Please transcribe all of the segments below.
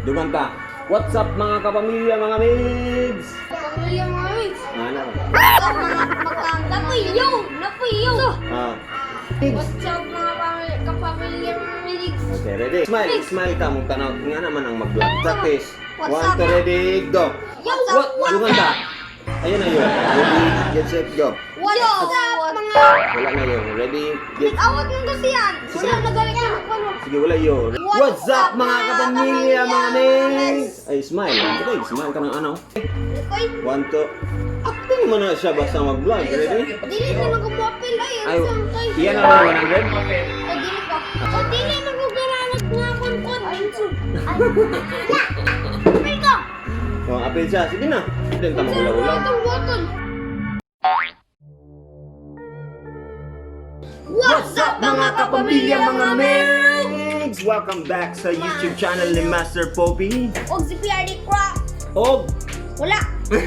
Dugang ta. What's up, mga kapamilya, mga migs? Pamilya, mga migs. Ano? What's up, mga Napuyo! Napuyo! Ah. Migs. What's up, mga kapamilya, mga migs? Okay, ready? Smile, smile ka mong tanaw. Nga naman ang mag-vlog. Practice. What's One, up? two, ready, go. Yo! What? Dugang ta. Ayun na yun. Ready, get set, go. What's up, mga Wala na yun. Ready, get. Awat nang kasi yan. Sige. Wala nagaling ka ano. Sige, wala yun. What's up, mga kapamilya, mga migs? Ay, smile. Okay, smile ka ng ano. Koy, One, two. Acting mo na siya basta mag-vlog. Ready? dili na lang kumuapil ay. Ay, Ang kay. iyan ang 100? Ay, dili pa. O, dili man ko gananak nga kon kon. Ay, ay. Apil ka. Oh, apil siya. Sige na. Hindi ta Sino magulaw-ulaw. itong button? What's up, mga kapamilya, mga migs? Welcome back sa YouTube channel ni Master Popey. Og si PRD Crap. Og Wala.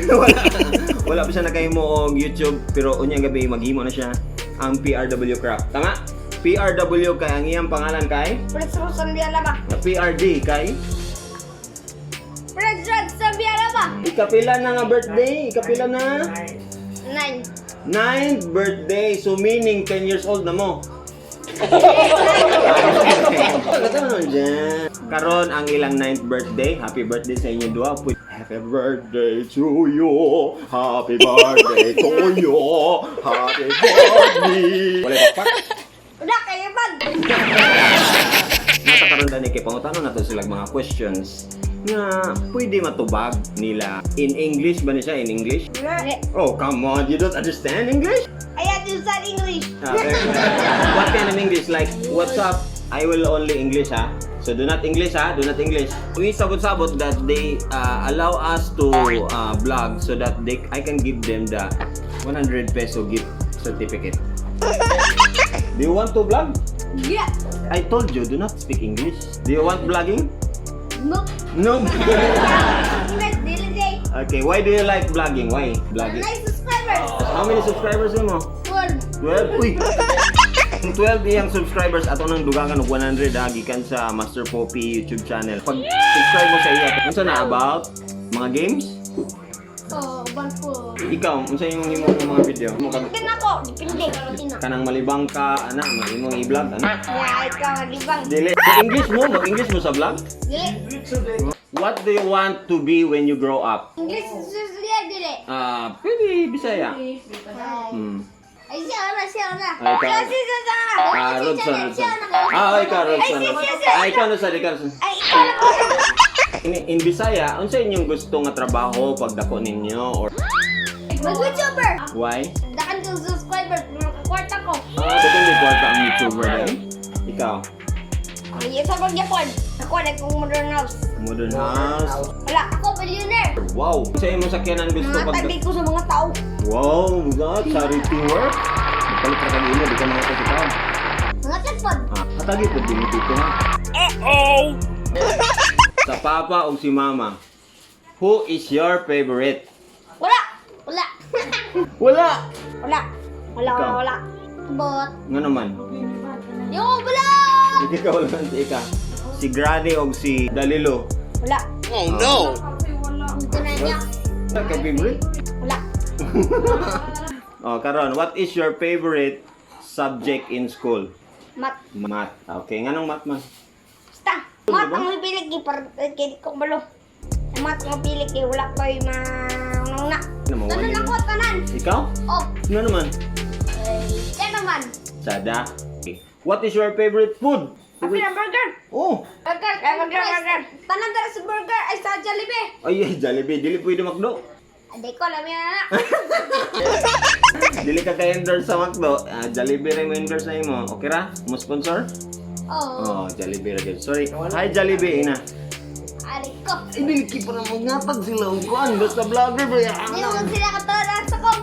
Wala. Wala pa siya nakahimo og YouTube, pero unyang gabi maghimo na siya ang PRW Crap. Tama? PRW kay ang iyang pangalan kay Prince Rosan Bialaba. PRD kay Prince Rosan Bialaba. Ikapila na nga birthday, ikapila na. 9. Ninth birthday, so meaning 10 years old na mo. Kata naman dyan. Karon ang ilang ninth birthday. Happy birthday sa inyo duha. Happy birthday to you. Happy birthday to you. Happy birthday. Wala pa. Wala kayo bag. Nasa karon dani kay pangutano nato sila mga questions nga pwede matubag nila. In English ba ni siya? In English? Oh, come on. You don't understand English? I understand English. Okay. What kind of English? Like, "What's up?" I will only English, ha? So, do not English, ha? Do not English. We sabot-sabot that they allow us to vlog so that they I can give them the 100 peso gift certificate. Do you want to vlog? Yeah. I told you, do not speak English. Do you want vlogging? No. No. English, dili day. Okay, why do you like vlogging? Why? Vlogging. Nine subscribers. How many subscribers mo? 12. 12? Uy! Ang 12 iyang subscribers, ato nang dugangan og 100 ha, gikan sa Master Popey YouTube channel. Pag subscribe mo sa iya, unsa na about mga games? Oh, 1 4. Ikaw, unsa imong himo ng mga video? Mo kag Depende ako. Depende. Tina. Kanang malibang ka, ana, mga imong i-vlog, ana. Yeah, ikaw, libang. Dili. English mo, mag-English mo sa vlog? Dili. What do you want to be when you grow up? English, siya, dili. Ah, pwede Bisaya. Ay, siya na, siya na. Ay, ikaw. Siya, siya, siya, siya. Ah, Rodson, Rodson. Ah, oh, ikaw, Rodson. Ay, siya, siya, siya. Ah, ikaw na sa, ikaw na. Ay, ikaw na. In Bisaya, unsa inyong gusto nga trabaho pagdako ninyo or Mag-YouTuber. Why? Dakan kong subscriber, mga kwarta ko. Ah, depende kwarta ang YouTuber din. Ikaw? Ay, sa pagyapon. Ako, nagkong modern house. Modern house. Wala, ako, billionaire. Wow. Unsa imong sakyanan gusto Mga pag tabi ko sa mga tao. Wow, God, charity work. Magpalit ra kag imo, di ka mga kasitaw. Mga tagpod. Ah, katagi pud din dito ha. Sa papa o si mama, who is your favorite? Wala. Wala. Wala. Wala. Wala, wala, Ikaw. wala. Bot. Nga naman. Yo, wala. Hindi ka wala si ika. Si Granny o si Dalilo. Wala. Oh no! Ito na niya. Wala ka favorite? Wala. Oh, karon, what is your favorite subject in school? Mat. Math. Okay, nganong math man? Basta. Mat ang mapili kay para kay ko balo. Mat ang mapili kay wala ko'y ma una. Ano mo? Tanan ako, tanan. Ikaw? Oh. Ano naman? Eh, siya naman. Sada. Okay. What is your favorite food? Happy na burger. Oh, Burger, burger, burger. Tanan dara sa burger ay sa Jollibee. Ay, Jollibee, dili pwede McDo. Ade ko alam yan na. Dili ka ka-endorse sa McDo. Ah, Jollibee rin mo endorse sa imo. Okay ra? Mo sponsor? Oh. Oh, Jollibee ra gyud. Sorry. Hi, Jollibee ina. Ade ko. Ay, dili ki para magnatag sila og kuan basta vlogger ba ya. Di mo sila katara sa kom.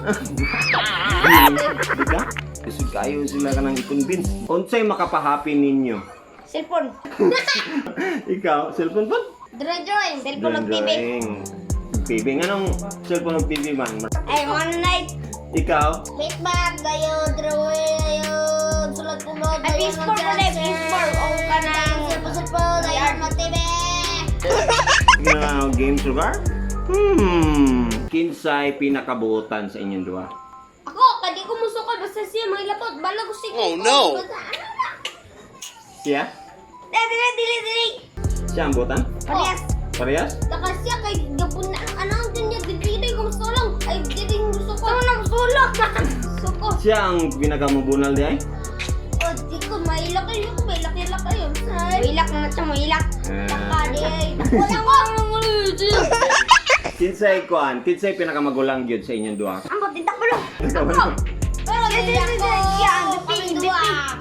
Di ka? Isud kayo sila kanang i-convince. Unsay makapahappy ninyo? Cellphone. Ikaw, cellphone po? Drawing, drawing. Cellphone og TV. Drawing. TV. Nganong cellphone og TV man? Ay, one night. Ikaw? Wait man, dayo drawing, dayo sulat ko mo. Ay, PS4 ko na, PS4. O ka ng cellphone, cellphone, dayo mag TV. games lugar? Kinsay pinakabuotan sa inyong duha? Ako, kadi ko musukol basta siya mga lapot. Bala ko siya. Oh no. Basta ano na. Siya? Dili, dili, dili. Siya ang buotan? Parehas. Parehas? Taka siya kay gapon na ano ang kanya dili ko musulong. Ay dili ko musukol. Ano nang sulong? Suko. Siya ang pinakamubunal di ay? O di ko mailak kayo, mailak ilak kayo. Mailak na siya, mailak. Taka di ay. Wala ko ang Kinsay kuan, kinsay pinakamagulang gyud sa inyong duha? Ang tintak mo lang. Pero dili ako. Siya ang kaming duha.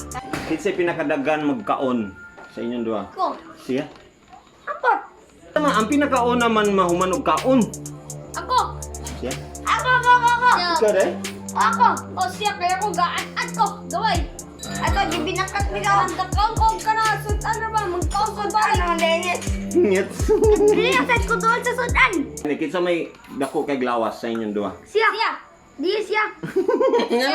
Kinsay pinakadagan magkaon sa inyong duha? Ko. Siya? Apo. Tama, ang pinakauna man mahuman og kaon. Ako. Siya? Ako, ako, ako, ako. Ikaw dai? Ako. O siya, kaya ko gaan-an ko. Gaway. Ako, di binakat mi ka. Ang dakaw ko ka na. Sudan na ba? Magkaw sa bahay. Ano, dennis? Ngit. Dili, asad ko doon sa sudan. Kinsa may dako kay glawas sa inyong duha? Siya. Siya. Di siya. Siya.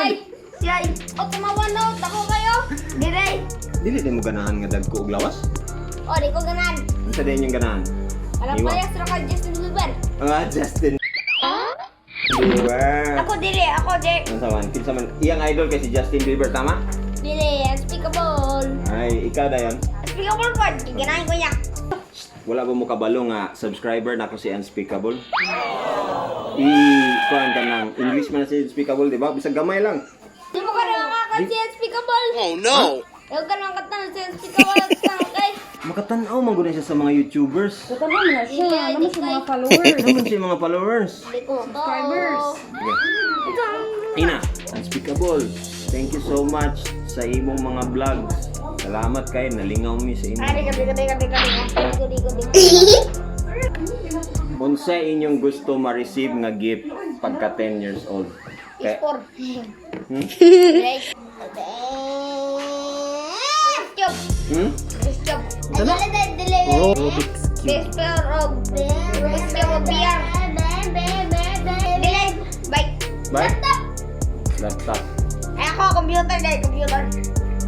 Siya. O, tumawa na. Dako kayo. Dire. Dili din mo ganahan nga dagko og lawas? O, di ko ganahan. Unsa din yung ganahan? Alam Iwa. pa ra kay Justin Bieber. Ah, Justin Bieber. Ako dili, ako di. Unsa man? Kinsa man? Iyang idol kay si Justin Bieber, tama? Dili, unspeakable. Ay, ikaw dayon. Unspeakable po. Ganahan ko niya. Wala ba mo kabalo nga subscriber na ako si Unspeakable? I kuan ka ng English man na si Unspeakable, di ba? Bisag gamay lang. Di mo ka na makakanta si Unspeakable. Oh no! Huwag ka na makatanaw si Unspeakable at kay. Makatanaw man gud na siya sa mga YouTubers. Tama na siya. Ano siya mga followers? Ano man siya mga followers? Hindi ko. Subscribers. Okay. Ina, Unspeakable. Thank you so much sa imong mga vlogs. Salamat kay nalingaw mi sa inyo. Ay, gabi, gabi, gabi, gabi. Gabi, gabi, gabi. Unsa inyong gusto ma-receive nga gift pagka 10 years old? Kay, Four. Hmm? Cube. Hmm? Best job. Ay, dili, dili, dili. Rubik's Cube. Best player of Best job of PR. Dili, bike. Bike? Laptop. Laptop. Ay, ako, computer dahil computer.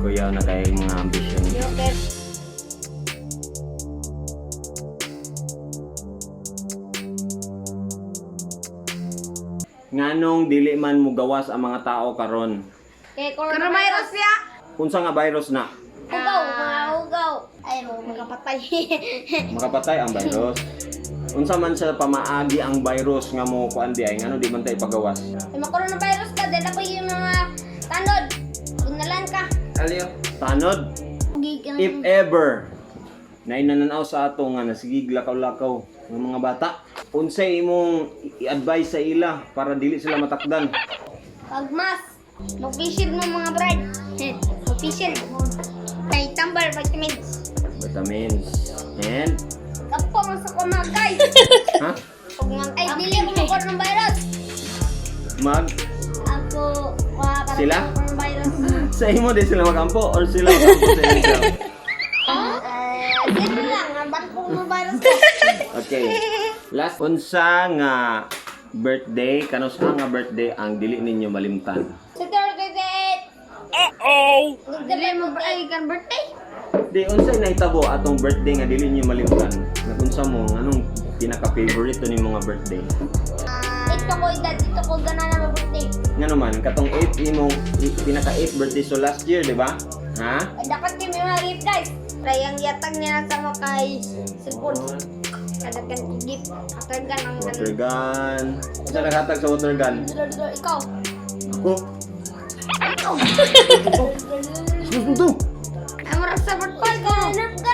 Kuya na kay mga ambition. Computer. Nganong dili man mo gawas ang mga tao karon? Kay coronavirus siya. Unsa nga virus na? Ugaw, mga ugaw. Ay, makapatay. Makapatay ang virus. Unsa man sa pamaagi ang virus nga mo kuan di ay ngano di man tay pagawas? Ay, ma-coronavirus ka, dahil ako yung mga tanod. Ginalan ka. Tanod, if ever na inananaw sa ato nga nasigig lakaw-lakaw ng mga bata, unsay imong i-advise sa ila para dili sila matakdan? Pagmas, mag-facial mo mga brad. Mag-facial. Ay, tambal, vitamins. Vitamins and Kapo, mas ako mga guys. ha? Ay, dili ako ma-coronavirus. Mag Ako, para Sila? ma-coronavirus. Sa imo di sila magampo or sila magampo sa imo? Sino lang, ang bangko coronavirus ko. Okay. Last, unsa nga birthday, kanus nga birthday ang dili ninyo malimtan? Sa 38. Uh-oh! Dili mo ba ay kan birthday? Di unsa nahitabo atong birthday nga dili ninyo malimtan? Nagunsa mo anong pinaka-favorite ni mga birthday? Ito ko edad, ito ko gana na birthday. Nga naman katong 8 imong pinaka 8 birthday so last year, di ba? Ha? Ay, dapat kami mga gift guys. Rayang yatag niya sa mga kay cellphone. Kadagan gift. Kadagan ang Water gun. Unsa naghatag sa water gun? Ikaw. Ako. Gusto to. Ay, murag sa birthday ko. Ay,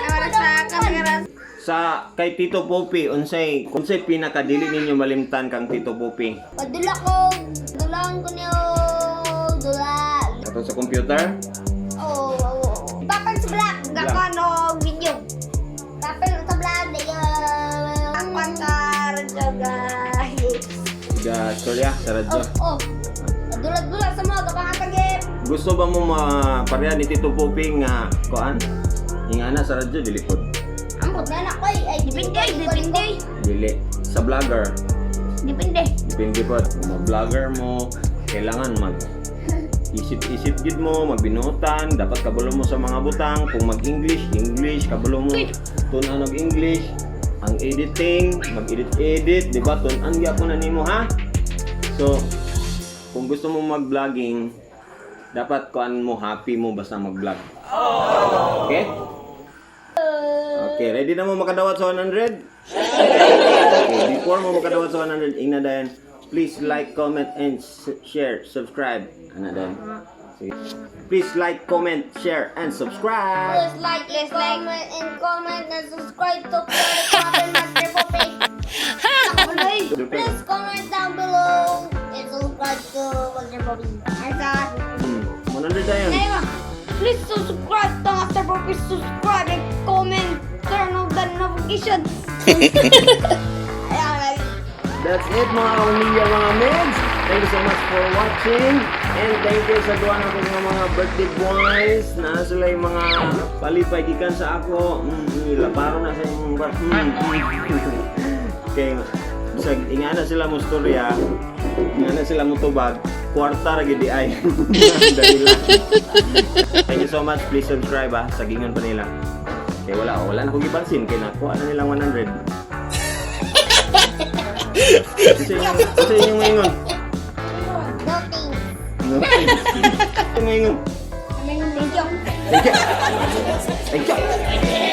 murag sa kamera. Sa kay Tito Poppy, unsay unsay pinaka dili ninyo malimtan kang Tito Poppy? Padula ko. Dulaan ko niyo. Dula. Katong sa computer? Oh, oh, oh. Papel sa vlog. Gakuan og video. Papel sa vlog. Ang sa radyo guys. Ga storya sa radyo. Oh, oh. Dula-dula sa mga kapangatagip. Gusto ba mo mapareha ni Tito Poppy nga kuan? Ingana sa radyo dili pod. Ambot na anak ko ay. Ay, depende, depende. Dili sa vlogger. Depende. Depende pod. Kung mag-vlogger mo, kailangan mag isip-isip gid mo, magbinutan, dapat kabalo mo sa mga butang. Kung mag-English, English, kabalo mo tun-an og English. Ang editing, mag-edit-edit, di ba? Tun-an gyapon na nimo, ha? So, kung gusto mo mag-vlogging, dapat kuan mo, happy mo basta mag-vlog. Okay? Okay, ready na mo makadawat sa 100? Okay, before mo makadawat sa 100, ingna dayon. Please like, comment, and share, subscribe. Ano dayon? Sige. Please like, comment, share, and subscribe. Please like, please like, comment, and subscribe to Pierre Master Poppy. Please comment down below and subscribe to Master Poppy. 100 dayon. Please subscribe to Master Poppy. Subscribe and comment. Turn on the notification. That's it, mga kapamilya, mga meds. Thank you so much for watching. And thank you sa duwa na mga birthday boys na sila yung mga palipay gikan sa ako. Laparo na sa inyong. Okay. Bisag ingana sila mo storya. Ingana sila mo tubag. Kwarta ra gid ay. Dali lang. Thank you so much. Please subscribe ah. Sa gingon pa nila. Okay, wala wala na akong gipansin kay nakuha na nilang 100. Sa inyong maingon. No thanks. No thanks. Maingon. Thank you. Thank you. Thank you.